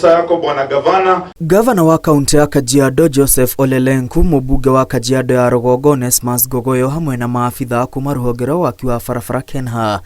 Yako bwana gavana. Gavana wa kaunti ya Kajiado Joseph Ole Lenku, mũmbunge wa Kajiado ya Rũgongo Onesmus Ngogoyo hamwe na maabitha kuma rũhonge rwa waki wa barabara KENHA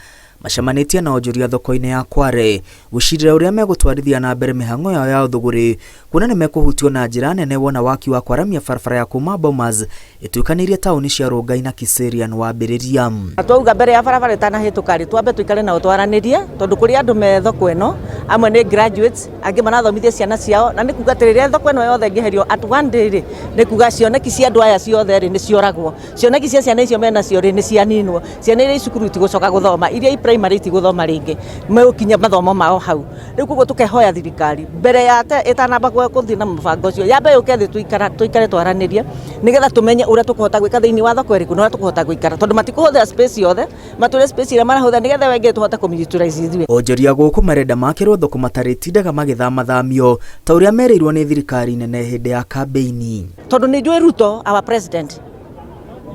macemanĩtie na onjoria thoko-inĩ ya Kware gũcirĩra ũrĩa megũtwarithia na mbere mĩhang'o yao ya ũthũgũri kuona nĩ mekũhutio na njĩra nene wona waki wa kwaramia barabara ya kuma Bomas ĩtuĩkanĩirie taũni cia Rongai na Kiserian wambĩrĩria. Twauga mbere ya barabara ĩtanahĩtũka rĩ, twambe tũikare nao twaranĩrie, tondũ kũrĩ andũ me thoko ĩno, amwe nĩ graduates, angĩ marathomithia ciana ciao, na nĩ kuga atĩ rĩrĩa thoko ĩno yothe ĩngĩherio at one day rĩ, nĩ kuga cioneki cia andũ aya ciothe rĩ, nĩ cioragwo. Cioneki cia ciana icio menacio rĩ, nĩ cianinwo. Ciana iria i cukuru itigũcoka gũthoma, iria i primary itigũthoma rĩngĩ, megũkinyia mathomo mao hau. Rĩu koguo tũkehoya thirikari mbere ya ĩtanamba gũthiĩ na mũbango ũcio, yambe yũke thĩ tũikare twaranĩrie, nĩgetha tũmenye ũrĩa tũkũhota gwĩka thĩinĩ wa thoko ĩrĩkũ na ũrĩa tũkũhota gũikara, tondũ matikũhũthĩra space yothe, matũre space ĩrĩa marahũthĩra nĩgetha ĩyo ĩngĩ tũhote kũmĩ-utilize ithuĩ. Onjoria gũkũ marenda makĩrwo thoko matarĩtindaga magĩthamathamio ta ũrĩa merĩirwo nĩ thirikari nene hĩndĩ ya kambĩini. Tondũ nĩ njũĩ Ruto our president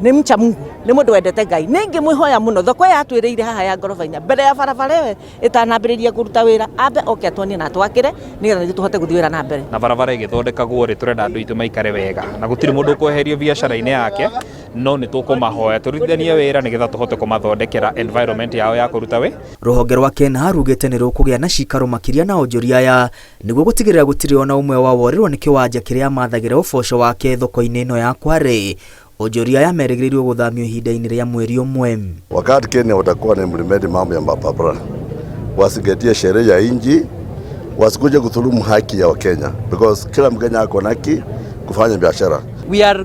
nĩ mcha Mungu, nĩ mũndũ wendete Ngai. Nĩ ingĩmwĩhoya mũno thoko ĩyo atwĩrĩire haha ya ngoroba inya mbere ya barabara ĩyo ĩtanambĩrĩria kũruta wĩra, ambe oke atuonie na atwakĩre nĩgetha ithuĩ tũhote gũthiĩ wĩra na mbere. Na barabara ĩgĩthondekagwo rĩ, tũrenda andũ aitũ maikare wega na gũtirĩ mũndũ ũkweherio biacara-inĩ yake, no nĩ tũkũmahoya tũrutithanie wĩra nĩgetha tũhote kũmathondekera environment yao ya kũruta wĩ. Rũhonge rwa KENHA rugĩte nĩ rũkũgĩa na cikaro makĩria na onjoria aya nĩguo gũtigĩrĩra gũtirĩ ona ũmwe wao worĩrwo nĩ kĩwanja kĩrĩa amathagĩra ũboco wake thoko-inĩ ĩno ya Kware. Onjoria aya merĩgĩrĩirwo gũthamio ihinda-inĩ rĩa mweri ũmwe. Wakati Kenya watakuwa na implement mambo ya mabarabara, wazingatie sheria ya nchi, wasikuje kudhulumu haki ya Wakenya because kila Mkenya ako na haki kufanya biashara. We are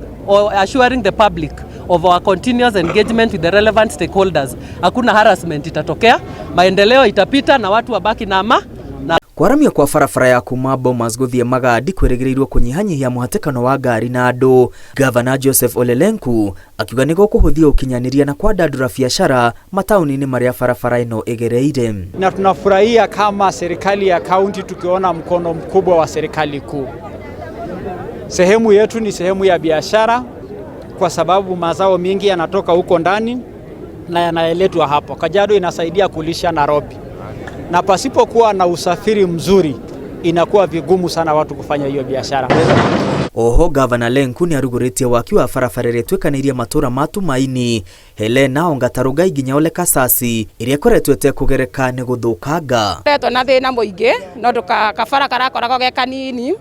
assuring the public of our continuous engagement with the relevant stakeholders. Hakuna harassment itatokea, maendeleo itapita na watu wabaki na ama na Kwaramio kwa barabara ya kuma Bomas gũthiĩ Magadi kwĩrĩgĩrĩirwo kũnyihanyihia mũhatĩkano wa ngari na andũ. Gavana Joseph Ole Lenku akiuga nĩ gũkũhũthia ũkinyanĩria na kwandandũra biacara mataũni-inĩ marĩa barabara ĩno ĩgereire. Na tunafurahia kama serikali ya kaunti tukiona mkono mkubwa wa serikali kuu. Sehemu yetu ni sehemu ya biashara kwa sababu mazao mengi yanatoka huko ndani na yanaletwa hapo. Kajiado inasaidia kulisha Nairobi, na pasipokuwa na usafiri mzuri inakuwa vigumu sana watu kufanya hiyo biashara. Oho Gavana Lenku nĩ arugũrĩtie waki wa barabara ĩrĩa ĩtuĩkanĩirie matũra ma Tumaini, Helena, Ongata Rongai nginya Ole Kasasi ĩrĩa ĩkoretwo ĩtekũgereka nĩ gũthũkanga. Koretwo na thĩna mũingĩ nondũ kabara karakoragwo ge kanini,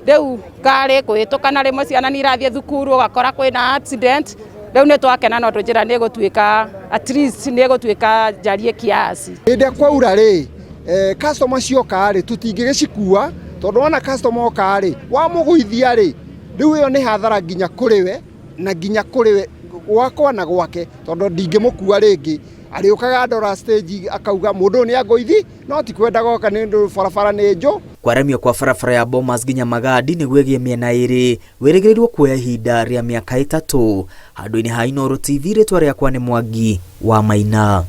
rĩu ngari kũhĩtũka na rĩmwe ciana nĩ irathiĩ thukuru ũgakora kwĩna accident. Rĩu nĩ twakena no njĩra nĩ ĩgũtuĩka at least nĩ ĩgũtuĩka njarie kiasi. Hĩndĩ ĩrĩa kwaura rĩ, customer cioka rĩ, tũtingĩgĩcikua tondũ wona customer oka rĩ, wamũgũithia rĩ, rĩu ĩyo nĩ hathara nginya kũrĩ we na nginya kũrĩ we gwakwa na gwake, tondũ ndingĩmũkua rĩngĩ. Arĩũkaga ndora stage akauga mũndũ ũyũ nĩ angũithi, no ti kwenda goka nĩ ũndũ barabara nĩ njũ. Kwaramio kwa barabara ya Bomas nginya Magadi nĩguo ĩgĩe mĩena ĩrĩ wĩrĩgĩrĩirwo kuoya ihinda rĩa mĩaka 3. Handũ-inĩ ha Inooro TV, rĩtwa rĩakwa nĩ Mwangi wa Maina.